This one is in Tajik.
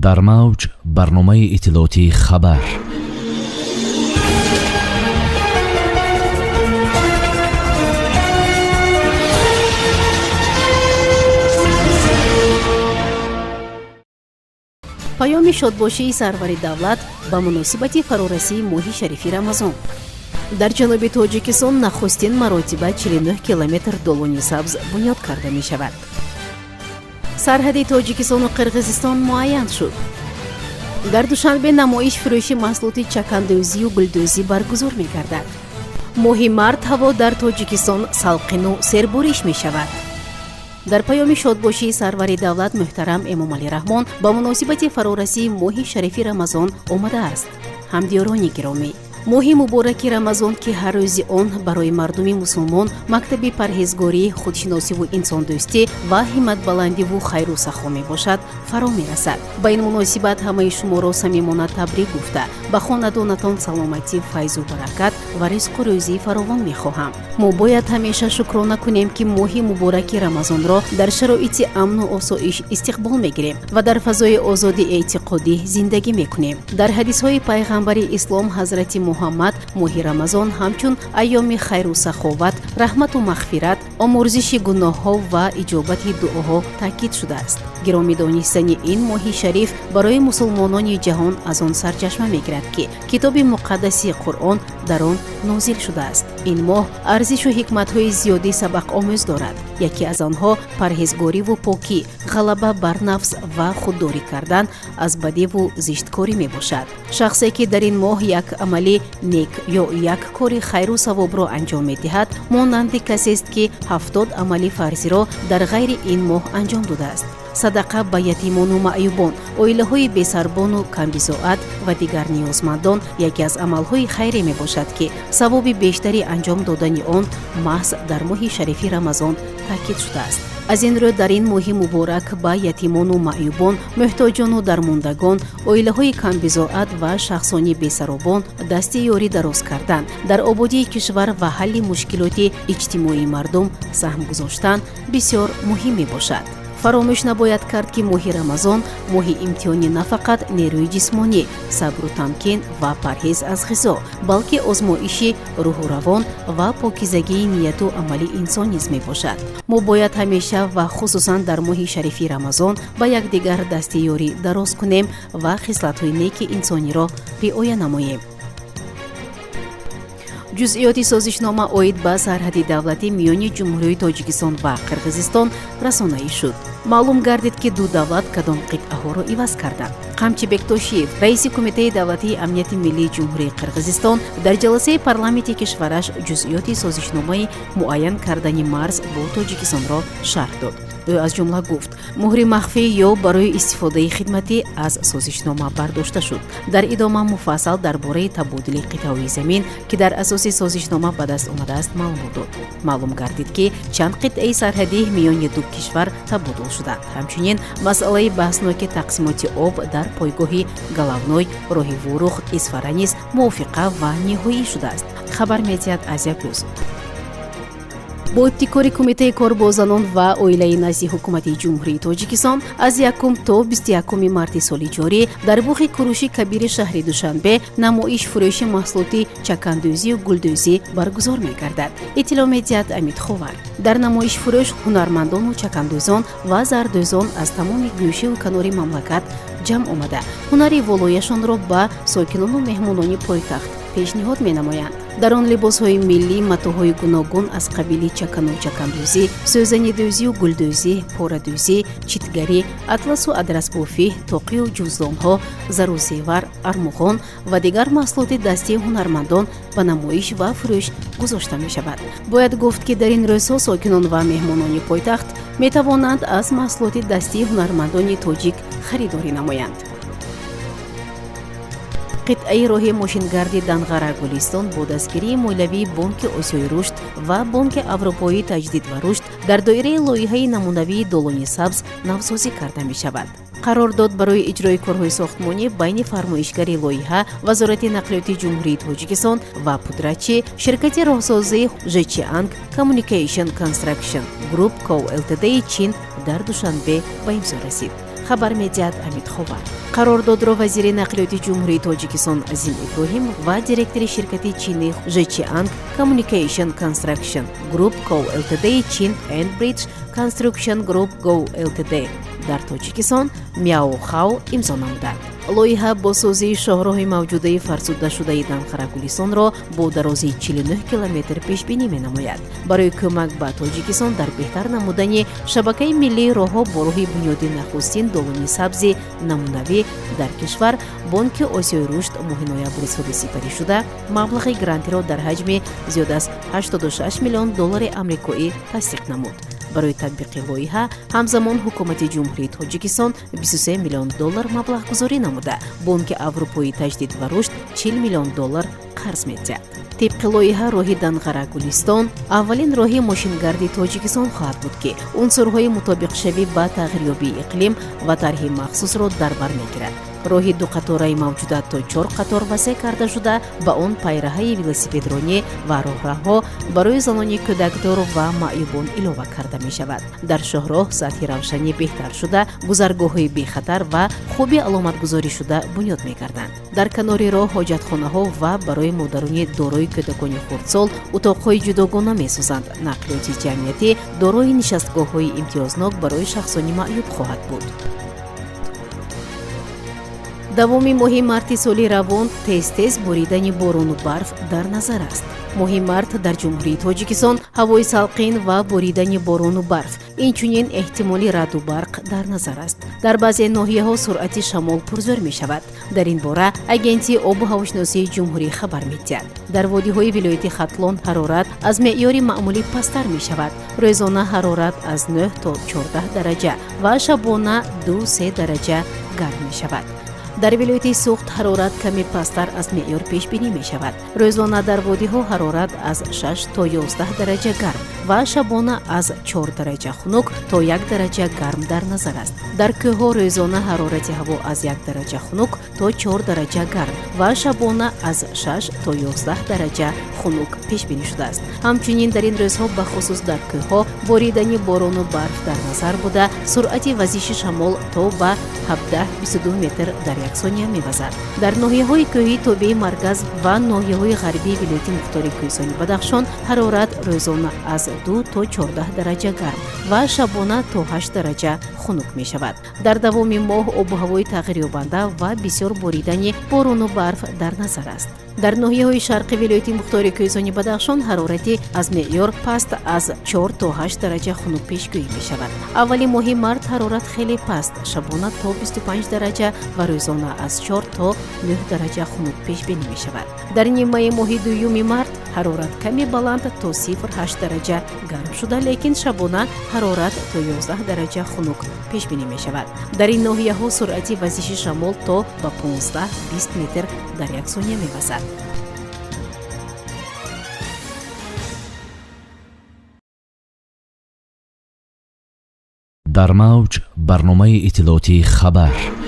Дар мавҷ барномаи иттилоотии «Хабар». Паёми шодбошии сарвари давлат ба муносибати фарорасии моҳи шарифи Рамазон. Дар ҷануби Тоҷикистон нахустин маротиба 49 километр долони сабз бунёд карда мешавад. Сарҳади Тоҷикистону Қирғизистон муайян шуд. Дар Душанбе намоиш фурӯши маҳсулоти чакандӯзию гулдӯзӣ баргузор мегардад. Моҳи март ҳаво дар Тоҷикистон салқину сербориш мешавад. Дар паёми шодбошии сарвари давлат муҳтарам Эмомалӣ Раҳмон ба муносибати фарорасии моҳи шарифи Рамазон омадааст: Ҳамдиёрони гиромӣ, моҳи мубораки Рамазон, ки ҳар рӯзи он барои мардуми мусулмон мактаби парҳезгорӣ, худшиносиву инсондӯстӣ ва ҳимматбаландиву хайру сахо мебошад, фаро мерасад. Ба ин муносибат ҳамаи шуморо самимона табрик гуфта, ба хонадонатон саломатӣ, файзу баракат ва ризқу рӯзии фаровон мехоҳам. Мо бояд ҳамеша шукрона кунем, ки моҳи мубораки Рамазонро дар шароити амну осоиш истиқбол мегирем ва дар фазои озоди эътиқодӣ зиндагӣ мекунем. Дар ҳадисҳои пайғамбари ислом ҳазрати Муҳаммад моҳи Рамазон ҳамчун айёми хайру саховат, раҳмату мағфират, омӯрзиши гуноҳҳо ва иҷобати дуоҳо таъкид шудааст. Гиромӣ донистани ин моҳи шариф барои мусулмонони ҷаҳон аз он сарчашма мегирад, ки китоби муқаддаси Қуръон дар он нозил шудааст. Ин моҳ арзишу ҳикматҳои зиёдӣ сабақомӯз дорад. Яке аз онҳо парҳезгориву покӣ, ғалаба бар нафс ва худдорӣ кардан аз бадиву зишткорӣ мебошад. Шахсе ки дар ин моҳ як амали нек ё як кори хайру савобро анҷом медиҳад, монанди касест, ки 70 амали фарзиро дар ғайри ин моҳ анҷом додааст. Садақа ба ятимону маъюбон, оилаҳои бесарбону камбизоат ва дигар ниёзмандон яке аз амалҳои хайре мебошад, ки савоби бештари анҷом додани он маҳз дар моҳи шарифи Рамазон таъкид шудааст. Аз ин рӯ дар ин моҳи муборак ба ятимону маъюбон, муҳтоҷону дармондагон, оилаҳои камбизоат ва шахсони бесаробон дасти ёрӣ дароз кардан, дар ободии кишвар ва ҳалли мушкилоти иҷтимоии мардум саҳм гузоштан бисёр муҳим мебошад. Фаромӯш набояд кард, ки моҳи Рамазон моҳи имтиҳони на фақат нерӯи ҷисмонӣ, сабру тамкин ва парҳез аз ғизо, балки озмоиши рӯҳу равон ва покизагии нияту амали инсон низ мебошад. Мо бояд ҳамеша ва хусусан дар моҳи шарифи Рамазон ба якдигар дасти ёрӣ дароз кунем ва хислатҳои неки инсониро риоя намоем. Ҷузъиёти созишнома оид ба сарҳади давлатӣ миёни Ҷумҳурии Тоҷикистон ва Қирғизистон расонаӣ шуд. Маълум гардид, ки ду давлат кадом қитъаҳоро иваз карданд. Қамчибек Тошиев, раиси Кумитаи давлатии амнияти миллии Ҷумҳурии Қирғизистон, дар ҷаласаи парламенти кишвараш ҷузъиёти созишномаи муайян кардани марз бо Тоҷикистонро шарҳ дод. Ӯ аз ҷумла гуфт, муҳри махфӣ ё барои истифодаи хидматӣ аз созишнома бардошта шуд. Дар идома муфассал дар бораи табодули қитъаҳои замин, ки дар асоси созишнома ба даст омадааст, маълумот дод. Маълум гардид, ки чанд қитъаи сарҳадӣ миёни ду кишвар табодул шуданд. Ҳамчунин масъалаи баҳсноки тақсимоти об дар пойгоҳи Головной роҳи Ворух Исфара низ мувофиқа ва ниҳоӣ шудааст, хабар медиҳад Азия Плюс. Бо ибтикори Кумитаи кор бо занон ва оилаи назди Ҳукумати Ҷумҳурии Тоҷикистон аз 1 то 21 марти соли ҷорӣ дар Боғи Куруши Кабири шаҳри Душанбе намоиш фурӯши маҳсулоти чакандӯзию гулдӯзӣ баргузор мегардад, иттилоъ медиҳад Амид Ховар. Дар намоиш фурӯш ҳунармандону чакандӯзон ва зардӯзон аз тамоми гӯшаву канори мамлакат ҷамъ омада, ҳунари волояшонро ба сокинону меҳмонони пойтахт пешниҳод менамоянд. Дар он либосҳои миллӣ, матоъҳои гуногун аз қабили чакану чакандӯзӣ, сӯзанидӯзию гулдӯзӣ, порадӯзӣ, читгарӣ, атласу адрасбофӣ, тоқию ҷуздонҳо, зару зевар, армуғон ва дигар маҳсулоти дастии ҳунармандон ба намоиш ва фурӯш гузошта мешавад. Бояд гуфт, ки дар ин рӯзҳо сокинон ва меҳмонони пойтахт метавонанд аз маҳсулоти дастии ҳунармандони тоҷик харидорӣ намоянд. Қитъаи роҳи мошингарди Данғара Гулистон бо дастгирии молиявии Бонки Осиёи рушд ва Бонки Аврупоии таҷдид ва рушд дар доираи лоиҳаи намунавии долони сабз навсозӣ карда мешавад. Қарордод барои иҷрои корҳои сохтмонӣ байни фармоишгари лоиҳа, Вазорати нақлиёти Ҷумҳурии Тоҷикистон, ва пудрачи ширкати роҳсозии Жечианг Communication Construction Group Co Ltd Чин дар Душанбе ба имзо расид. Хабар медиҳад Амид Ховар. Қарордодро вазири нақлиёти Ҷумҳурии Тоҷикистон Азим Иброҳим ва директори ширкати чини Жечианг Communication Construction Group Co Ltd Чин and Bridge Construction Group Go Ltd дар Тоҷикистон Мяо Хао имзо намуданд. Лоиҳа босозии шоҳроҳи мавҷудаи фарсудашудаи Данғара-Гулистонро бо дарозии 49 километр пешбинӣ менамояд. Барои кӯмак ба Тоҷикистон дар беҳтар намудани шабакаи миллии роҳҳо бо роҳи бунёди нахустин долони сабзи намунавӣ дар кишвар, Бонки Осиёи Рушд моҳи ноябри соли сипаришуда маблағи грантиро дар ҳаҷми зиёд аз 86 миллион доллари амрикоӣ тасдиқ намуд. Барои татбиқи лоиҳа ҳамзамон ҳукумати Ҷумҳурии Тоҷикистон 23 миллион доллар маблағгузорӣ намуда, Бонки Аврупои таҷдид ва рушд 40 миллион доллар қарз медиҳад. Тибқи лоиҳа, роҳи Данғара-Гулистон аввалин роҳи мошингарди Тоҷикистон хоҳад буд, ки унсурҳои мутобиқшавӣ ба тағйирёбии иқлим ва тарҳи махсусро дар бар мегирад. Роҳи дуқатораи мавҷуда то 4 қатор васеъ карда шуда, ба он пайраҳаи велосипедронӣ ва роҳраҳо барои занони кӯдакдор ва маъюбон илова карда мешавад. Дар шоҳроҳ сатҳи равшанӣ беҳтар шуда, гузаргоҳҳои бехатар ва хуби аломатгузорӣ шуда бунёд мегарданд. Дар канори роҳ ҳоҷатхонаҳо ва барои модарони дорои кӯдакони хурдсол утоқҳои ҷудогона месозанд. Нақлиёти ҷамъиятӣ дорои нишастгоҳҳои имтиёзнок барои шахсони маъюб хоҳад буд. Давоми моҳи марти соли равон тез-тез боридани борону барф дар назар аст. Моҳи март дар Ҷумҳурии Тоҷикистон ҳавои салқин ва боридани борону барф, инчунин эҳтимоли раъду барқ дар назар аст. Дар баъзе ноҳияҳо суръати шамол пурзӯр мешавад. Дар ин бора Агентии обу ҳавошиносии ҷумҳурӣ хабар медиҳад. Дар водиҳои вилояти Хатлон ҳарорат аз меъёри маъмулӣ пасттар мешавад. Рӯзона ҳарорат аз 9 то 14 дараҷа ва шабона 2-3 дараҷа гарм мешавад. Дар вилояти Суғд ҳарорат каме пасттар аз меъёр пешбинӣ мешавад. Рӯзона дар водиҳо ҳарорат аз 6 то 11 дараҷа гарм ва шабона аз 4 дараҷа хунук то 1 дараҷа гарм дар назар аст. Дар кӯҳҳо рӯзона ҳарорати ҳаво аз 1 дараҷа хунук то 4 дараҷа гарм ва шабона аз 6 то 11 дараҷа хунук пешбинӣ шудааст. Ҳамчунин дар ин рӯзҳо бахусус дар кӯҳҳо боридани борону барф дар назар буда, суръати вазиши шамол то ба 17-22 метр дар як сония мевазад. Дар ноҳияҳои кӯҳии тобеи марказ ва ноҳияҳои ғарбии вилояти мухтори Кӯҳистони Бадахшон ҳарорат рӯзона аз 2 то 14 дараҷа гарм ва шабона то 8 дараҷа хунук мешавад. Дар давоми моҳ обу ҳавои тағйирёбанда ва бисёр боридани борону барф дар назар аст. Дар ноҳияҳои шарқи вилояти мухтори Кӯҳистони Бадахшон ҳарорати аз меъёр паст аз 4 то 8 дараҷа хунук пешгӯӣ мешавад. Аввали моҳи март ҳарорат хеле паст, шабона то 25 дараҷа ва рӯзона аз 4 то 9 дараҷа хунук пешбинӣ мешавад. Дар нимаи моҳи дуюми март ҳарорат каме баланд то 0,8 дараҷа гарм шуда, лекин шабона ҳарорат то 11 дараҷа хунук пешбинӣ мешавад. Дар ин ноҳияҳо суръати вазиши шамол то ба 15-20 метр дар як сония мевазад. Дар мавҷ барномаи иттилоотии «Хабар».